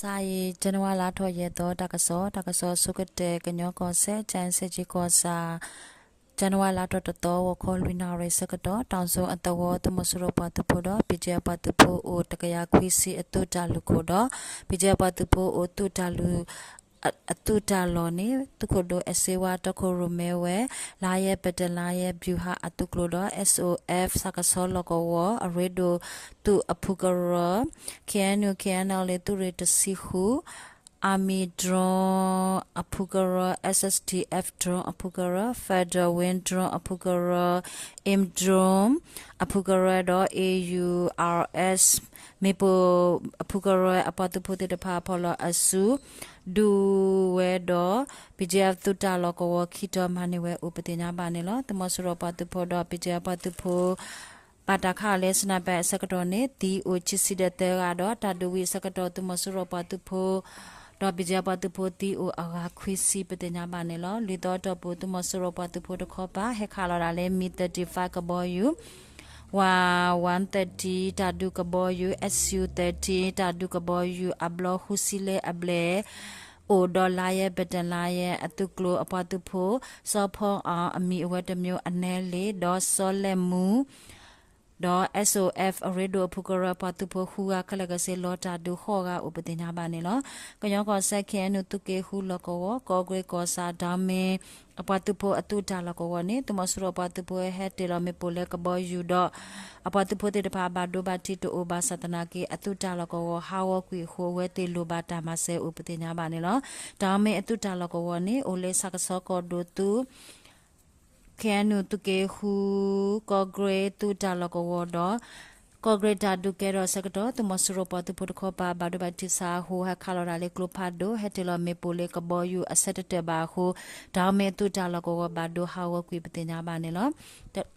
စါအံၤ ကၠနဝါလါထီၣ်ယဲၢ်သီ တၢ်ကစီၣ်, တၢ်ကစီၣ်အဆိကတၢၢ် ကညီကီၢ်စဲၣ် ကၠၣ်စ့ၣ်ကၠံကီၢ်ဆၣ်, ကၠနဝါလါထီၣ်တသီ ဂီၤခီလွံၢ်နၣ်ရံၣ်ဆၢကတီၢ် တၢ်စိအသဝီ သုးမီၤစိရိၤပှၤသုးဖိဒီး ဘီၣ်ကၠ့ၣ်အပှၤသုးဖိအိၣ် တကယၤခွံဆံအသုးတၢ်လုၢ်ခိၣ်ဒီး ဘီၣ်ကၠ့ၣ်အပှၤသုးဖိအိၣ်သုးတၢ်လုၢ် အသုးတၢ်လီၢ်န့ၣ် သုးခိၣ်ဒိၣ်အဲၣ်စ့ဝါ တီခိၣ်ရိၣ်မဲဝဲ လါယဲၢ် ပတလါယဲၢ် ဘျူၤဟၣ်အသုးကျိၤဒီး SOF စးကဆီလီၢ်ကဝီၤ အရ့ဒိၣ်သုးအဖုကရၢ KNU KNLA သုးရ့ၣ်တဆံဃု Army drone အဖုကရၢ SSDF drone အဖုကရၢ Federal Wings drone အဖုကရၢ AIM drone အဖုကရၢဒီး AURS မ့ၣ်ပိၢ်အဖုကရၢ အပှၤသုးဖိသ့ၣ်တဖၣ်ဖီၣ်လီၤအစု ဒုးဝဲဒီး ဘီၣ်ကၠ့ၣ်အသုးတၢ်လီၢ် ကဝီၤခံတီၤမၤန့ၢ်ဝဲအိၣ်ပသ့ၣ်ညါဘၣ်န့ၣ်လီၤ. သုးမီၤစိရိၤပှၤသုးဖိဒီး ဘီၣ်ကၠ့ၣ်အပှၤသုးဖိ ဘၣ်တၢ်ခးအီၤလၢ sniper အဆၢကတီၢ်န့ၣ် သံအိၣ်ခံဆံဒီးသၢဂၤဒီး တၢ်ဒုးဝံၤအဆၢကတီၢ် သုးမီၤစိရိၤပှၤသုးဖိ ဒီးဘီၣ်ကၠ့ၣ်အပှၤသုးဖိသံအိၣ်အဂၤခွံဆံပသ့ၣ်ညါဘၣ်န့ၣ်လီၤ. လွံၢ်သီအတီၢ်ပူၤ သုးမီၤစိရိၤပှၤသုးဖိတခီပၤ ဟဲခးလီၤဒၣ်လၢ မံ thirty-five ကဘီယူၤ ဝး one thirty တၢ်ဒုးကဘီယူၤ SU thirty တၢ်ဒုးကဘီယူၤ အဘျီဃုဆံလၢအဘျဲၣ် အိၣ်ဒီးလါယဲၢ် ပတလါယဲၢ် အသုးကျိၤအပှၤသုးဖိ စီၤဖီအီၤ အမံၤအဝဲတမံၤအနဲလ့ၣ် ဒီးစီၤလဲၣ်မူ ဒီး SOF အရ့ဒိၣ်အဖုကရၢ ပှၤသုးဖိဃုဂၤ ခဲလၢာ်ကစ့ၢ် လီၤတၢ်ဒုးဃိးဂၤအိၣ်ပသ့ၣ်ညါဘၣ်န့ၣ်လီၤ. ကညီကီၢ်စဲၣ် KNU သုးက့ဃုလီၢ်ကဝီၤ ကီၢ်ကရ့ၣ်ကီၢ်ဆၣ် ဒီမ့ၢ် အပှၤသုးဖိအသုးတၢ်လီၢ်ကဝီၤန့ၣ် သုးမီၤစိရိၤပှၤသုးဖိဟဲတ့ၢ်လီၤမ့ၣ်ပိၢ်လၢကဘီယူၤဒီး အပှၤသုးဖိသ့ၣ်တဖၣ်ဘၣ်ဒိဘၣ်ထံးတအိၣ်ဘၣ်ဆၣ်သနာ်က့ အသုးတၢ်လီၢ်ကဝီၤဟးဂီၤကွံာ်အဃိ အဝဲသ့ၣ်လိၣ်ဘၣ်တၢ်မၤစၢၤအိၣ်ပသ့ၣ်ညါဘၣ်န့ၣ်လီၤ. ဒီမ့ၢ်အသုးတၢ်လီၢ်ကဝီၤန့ၣ် အိၣ်လၢစးကဆီကီၢ်ဒိၣ်သုး KNU သုးက့ဃု ကီၢ်ကရ့ၣ်သုးတၢ်လီၢ်ကဝီၤဒီး ကီၢ်ကရ့ၣ်တၢ်ဒုးကဲထီၣ်အဆၢကတီၢ် သုးမီၤစိရိၤပှၤသုးဖိတခီပၤ ဘၣ်ဒိဘၣ်ထံးဆါအဃိ ဟဲခးလီၤဒၣ်လၢကျိဖးဒိၣ် ဟဲတ့ၢ်လီၤမ့ၣ်ပိၢ်လၢကဘီယူၤအဆၢတတၢၢ်ဘၣ်အဃိ ဒီမ့ၢ်အသုးတၢ်လီၢ်ကဝီၤဘၣ်ဒိဟးဂီၤကွံာ်ပသ့ၣ်ညါဘၣ်န့ၣ်လီၤ.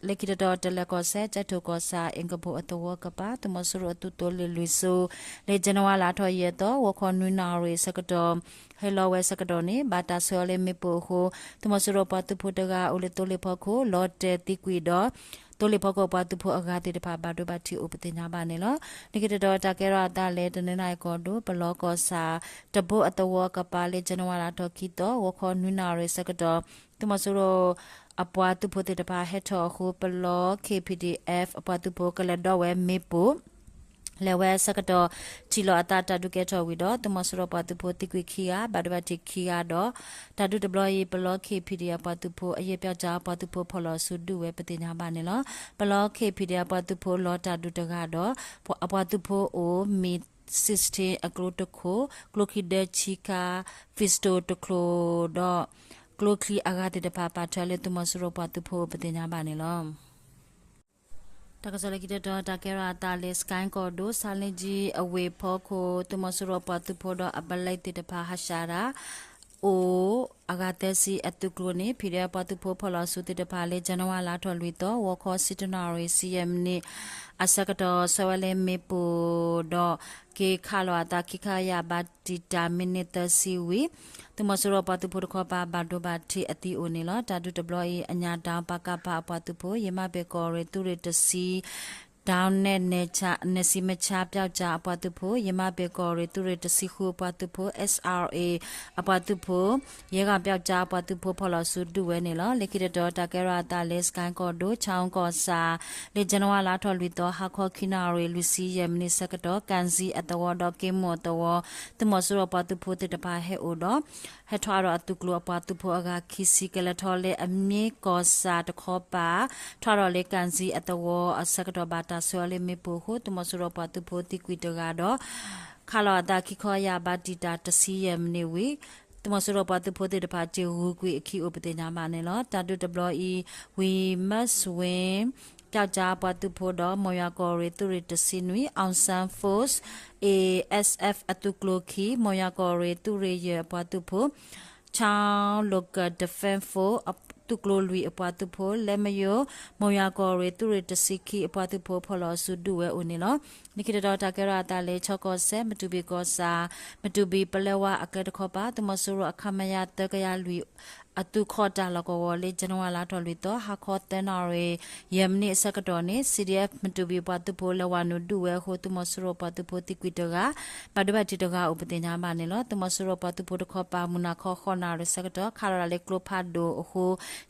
လၢခံတတီၤ တလဲၤကီၢ်စဲၣ် ကၠဲးထိၣ်ကီၢ်ဆၣ် အ့ၣ်ကဖိအသဝီကပၤ သုးမီၤစိရိၤအသုးသိလ့ၣ်လွံၢ်စိၤ လၢ January လါထီၣ်ယဲၢ်သီ ဂီၤခီနွံနၣ်ရံၣ်အဆၢကတီၢ် ဟဲလီၤဝဲအဆၢကတီၢ်န့ၣ် ဘၣ်တၢ်ဆှၢအီၤလၢမ့ၣ်ပိၢ်အဃိ သုးမီၤစိရိၤပှၤသုးဖိတဂၤအိၣ်လၢသိလ့ၣ်ဖီခိၣ် လီၤတဲာ်သံကွံာ်ဒီး သိလ့ၣ်ဖီခိၣ်အပှၤသုးဖိအဂၤသ့ၣ်တဖၣ် ဘၣ်ဒိဘၣ်ထံးအိၣ်ပသ့ၣ်ညါဘၣ်န့ၣ်လီၤ. လၢခံတတီၤ တၢ်ကဲထီၣ်အသးလၢ တနီသရံၣ်ကီၢ်ဒိၣ် ပလီကီၢ်ဆၣ် တဘိအသဝီကပၤလၢ January လါထီၣ်ခံသီ ဂီၤခီနွံနၣ်ရံၣ်အဆၢကတီၢ် သုးမီၤစိရိၤအပှၤသုးဖိသ့ၣ်တဖၣ်ဟဲထီၣ်အဃိ ပလီ KPDF အပှၤသုးဖိကလဲၤဒီးဝဲမ့ၣ်ပိၢ် လဲၤဝဲအဆၢကတီၢ် ထံၣ်လိာ်အသးတၢ်ဒုးကဲထီၣ်ဝံၤဒီး သုးမီၤစိရိၤပှၤသုးဖိသံကွံာ်ခံဂၤ ဘၣ်ဒိဘၣ်ထံးခံဂၤဒီး တၢ်ဒုးတဘျီအံၤ ပလီ KPDF အပှၤသုးဖိ အယဲၢ်ပျောက်ကျားအပှၤသုးဖိဖီၣ်လီၤအစုဒုးဝဲပသ့ၣ်ညါဘၣ်န့ၣ်လီၤ. ပလီ KPDF အပှၤသုးဖိလီၤတၢ်ဒုးတဂၤဒီး အပှၤသုးဖိအိၣ် မံ sixteen အကျိတခိၣ်, ကျိချံဒၢဆံခါ, pistol တချိၣ်ဒီး ကျိချံအဂၤသ့ၣ်တဖၣ် ပာ်ထွဲလၢသုးမီၤစိရိၤပှၤသုးဖိအိၣ်ပသ့ၣ်ညါဘၣ်န့ၣ်လီၤ. တၢ်ကစီၣ်လၢခံတတီၤ တၢ်ကဲထီၣ်အသးလၢ စကဲၣ်ကီၢ်ဒိၣ် ဆါလ့ကၠံအဝ့ၢ်ဖီခိၣ် သုးမီၤစိရိၤပှၤသုးဖိဒီးအဘျဲၣ်သ့ၣ်တဖၣ်ဟးရှးတၢ် အိၣ်အဂၤသၢဆံအသုးကျိၤန့ၣ် PDF ပှၤသုးဖိဖီၣ်လီၤအစုသ့ၣ်တဖၣ်လၢ January လါထီၣ်လွံၢ်သီ ဂီၤခီဆံတၢနၣ်ရံၣ် ဆံယဲၢ်မံးနံး အဆၢကတီၢ် ဆှၢဝဲလၢမ့ၣ်ပိၢ်ဒီး က့ၤခးလိာ်အသး ခံခါယၢ်ဘးတံာ်တာ် မံးနံးသၢဆံဝံၤ သုးမီၤစိရိၤပှၤသုးဖိတခီပၤ ဘၣ်ဒိဘၣ်ထံးအသံအိၣ်န့ၣ်လီၤ. တၢ်ဒုးတဘျီအံၤ အညၣ်တၢ် ပကဖ အပှၤသုးဖိ ယမၤဘ့ၣ်ကီၢ်ရ့ၣ်သုးရ့ၣ်တဆံ ဒီးနဲၣ် နဲၣ်စံမဆါ ပျောက်ကျား အပှၤသုးဖိ ယမၤဘ့ၣ်ကီၢ်ရ့ၣ်သုးရ့ၣ်တဆံဃုအပှၤသုးဖိ SRA အပှၤသုးဖိ ယဲၢ်ဂၤ ပျောက်ကျား အပှၤသုးဖိဖီၣ်လီၤအစုဒုးဝဲန့ၣ်လီၤ. လၢခံတတီၤ တၢ်ကဲထီၣ်အသးလၢ စကဲၣ်ကီၢ်ဒိၣ် ဆၣ်အူကီၢ်ဆၣ် လၢ January လါထီၣ်လွံၢ်သီ ဟါခီခံနၣ်ရံၣ် လွံၢ်ဆံယဲၢ်မံးနံးဆၢကတီၢ် ကၣ်စံအသဝီဒီးက့မိၢ်အသဝီ သုးမီၤစိရိၤပှၤသုးဖိသ့ၣ်တဖၣ်ဟဲအိၣ်ဒီး ဟဲထွဲဒီးအသုးကျိၤအပှၤသုးဖိအဂၤခံဆံ ကလဲၤထီၣ်လၢအမ့ၢ်ကီၢ်ဆၣ်တခီပၤ ထွဲဒီးလၢကၣ်စံအသဝီအဆၢကတီၢ် ဘၣ်တၢ်ဆှၢအီၤလၢမ့ၣ်ပိၢ်အဃိ သုးမီၤစိရိၤပှၤသုးဖိသံကွံာ်တဂၤဒီး ခးလိာ်အသးခံခီယၢ်ဘးတံာ်တာ်တဆံယဲၢ်မံးနံးဝံၤ သုးမီၤစိရိၤပှၤသုးဖိသ့ၣ်တဖၣ် တ့ၢ်ဂုၤကွံာ်အခံအိၣ်ပသ့ၣ်ညါဘၣ်န့ၣ်လီၤ. တၢ်ဒုးတဘျီအံၤ ဝံၤမၢၢ်စဝ့ၣ် ပျောက်ကျား အပှၤသုးဖိဒီး မိၢ်ယွၤကီၢ်ရ့ၣ်သုးရ့ၣ်တဆံနွံ အောင်ဆန်း force ASF အသုးကျိၤခံ မိၢ်ယွၤကီၢ်ရ့ၣ်သုးရ့ၣ်ယဲၢ်အပှၤသုးဖိ Chin Local Defense Force သုးကျိၤလွံၢ်အပှၤသုးဖိ လဲမယိ မိၢ်ယွၤကီၢ်ရ့ၣ်သုးရ့ၣ်တဆံခံ အပှၤသုးဖိဖီၣ်လီၤအစုဒုးဝဲအိၣ်န့ၣ်လီၤ. လၢခံတတီၤ တၢ်ကဲထီၣ်အသးလၢ ခၠီကီၢ်စဲၣ် မတူၢ်ဘံၣ်ကီၢ်ဆၣ် မတူၢ်ဘံၣ်ပလဲဝါအကျဲတခီပၤ သုးမီၤစိရိၤအ ခမရ သၢကယၤလွံၢ် အသုးခီၣ်တၢ်လီၢ်ကဝီၤလၢ January လါထီၣ်လွံၢ်သီ ဟါခီသၢနၣ်ရံၣ် ယဲၢ်မံးနံးအဆၢကတီၢ်န့ၣ် CDF မတူၣ်ဘံၣ်ပှၤသုးဖိလဲၤဝးနုာ်ဒုးဝဲအဃိ သုးမီၤစိရိၤပှၤသုးဖိသံကွံာ်တဂၤ, ဘၣ်ဒိဘၣ်ထံးတဂၤအိၣ်ပသ့ၣ်ညါဘၣ်န့ၣ်လီၤ. သုးမီၤစိရိၤပှၤသုးဖိတခီပၤ မုၢ်နၤခီဃိးနၣ်ရံၣ်ဆၢကတီၢ် ခးလီၤတၢ်လၢကျိဖးဒိၣ်အဃိ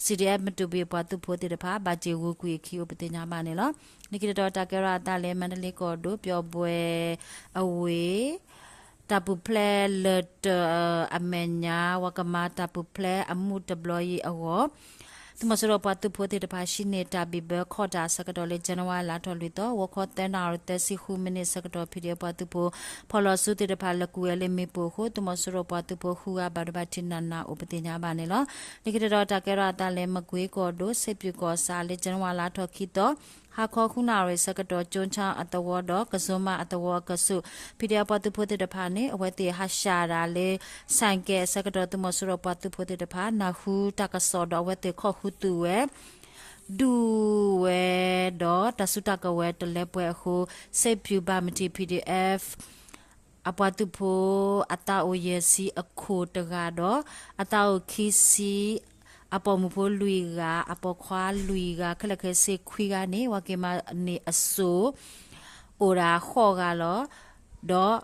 CDF မတူၣ်ဘံၣ်ပှၤသုးဖိသ့ၣ်တဖၣ် ဘၣ်တ့ၢ်ဂုာ်ကွံာ်အခံအိၣ်ပသ့ၣ်ညါဘၣ်န့ၣ်လီၤ. လၢခံတတီၤတၢ်ကဲထီၣ်အသးလၢ မါတလ့ကီၢ်ဒိၣ် ပျီၢ်ဘွဲၣ်အဝ့ၢ် တၢ်ပူၤဖျဲးလၢာ်တၢၢ်အမဲာ်ညါ ဝၤကမၤတၢ်ပူၤဖျဲးအမူးတဘျီအံၤအဂီၢ် သုးမီၤစိရိၤပှၤသုးဖိသ့ၣ်တဖၣ် ဟံးန့ၢ်တၢ်ဘံၣ်ဘၢခီၣ်တၢ်အဆၢကတီၢ်လၢ January လါထီၣ်လွံၢ်သီ ဂီၤခီသၢနၣ်ရံၣ်သၢဆံဃုမံးနံးအဆၢကတီၢ် PDF ပှၤသုးဖိ ဖီၣ်လီၤဆူသ့ၣ်တဖၣ် လဲၤကွံာ်ဝဲလၢမ့ၣ်ပိၢ်အဃိ သုးမီၤစိရိၤပှၤသုးဖိဃုဂၤ ဘၣ်ဒိဘၣ်ထံးနးနးအိၣ်ပသ့ၣ်ညါဘၣ်န့ၣ်လီၤ. လၢခံတတီၤတၢ်ကဲထီၣ်အသးလၢ မကွ့ကီၢ်ဒိၣ် စ့ၣ်ပျူၣ်ကီၢ်ဆၣ်လၢ January လါထီၣ်ခံသီ ဟါခီဃုနၣ်ရံၣ်ဆၢကတီၢ် ကၠိဆၣ်အသဝီဒီး ကစိမါအသဝီအကဆူး PDF ပှၤသုးဖိသ့ၣ်တဖၣ်န့ၣ် အဝဲသ့ၣ်ဟးဆှဲးတၢ်လၢ ဆိုင်ကယ် အဆၢကတီၢ် သုးမီၤစိရိၤပှၤသုးဖိသ့ၣ်တဖၣ် နၢ်ဟူတၢ်ကစီၣ်ဒီး အဝဲသ့ၣ်ခီၣ်ဃုသူၣ်ဝဲ ဒုးဝဲဒီး တၢ်စုတၢ်ကဝဲၤတလၢပှဲၤအဃိ စ့ၣ်ပျူၣ်ဘၣ်မတံၣ် PDF အပှၤသုးဖိ အသးအိၣ်ယဲၢ်ဆံအခိၣ်တဂၤဒီး အသးအိၣ်ခံဆံ အပိာ်မုၣ်ဖိလွံၢ်ဂၤ အပိာ်ခွါလွံၢ်ဂၤ ခဲလၢာ်ခဲဆ့ခွံဂၤန့ၣ် ဝၤက့ၤမၤန့ၢ်အစိၣ် အိၣ်ဒၣ်ဃိးဂၤလီၤ. ဒီး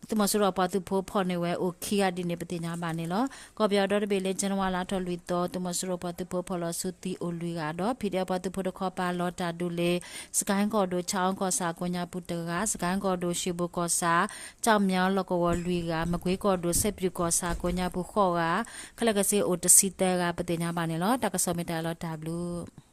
သုးမီၤစိရိၤပှၤသုးဖိဖီၣ်န့ၢ်ဝဲအိၣ်ခံဂၤဒ်န့ၣ် ပသ့ၣ်ညါဘၣ်န့ၣ်လီၤ. ကီၢ်ပယီၤဒီတဘ့ၣ်လၢ January လါထီၣ်လွံၢ်သီ သုးမီၤစိရိၤပှၤသုးဖိဖီၣ်လီၤဆူသံအိၣ်လွံၢ်ဂၤဒီး PDF ပှၤသုးဖိတခီပၤလီၤတၢ်ဒုးလၢ စကဲၣ်ကီၢ်ဒိၣ် ဆၣ်အူကီၢ်ဆၣ်ကိးညါပူၤတဂၤ, စကဲၣ်ကီၢ်ဒိၣ် ရွှေဘိုကီၢ်ဆၣ် ကျောက်မြောင်း လီၢ်ကဝီၤလွံၢ်ဂၤ, မကွ့ကီၢ်ဒိၣ် စ့ၣ်ပျူၣ်ကီၢ်ဆၣ်ကိးညါပူၤဃိးဂၤ, ခဲလၢာ်ခဲဆ့အိၣ်တဆံသၢဂၤ ပသ့ၣ်ညါဘၣ်န့ၣ်လီၤ. တၢ်ကစီၣ်မ့ၢ်တၢ်လီၤတၢ်ဘျုး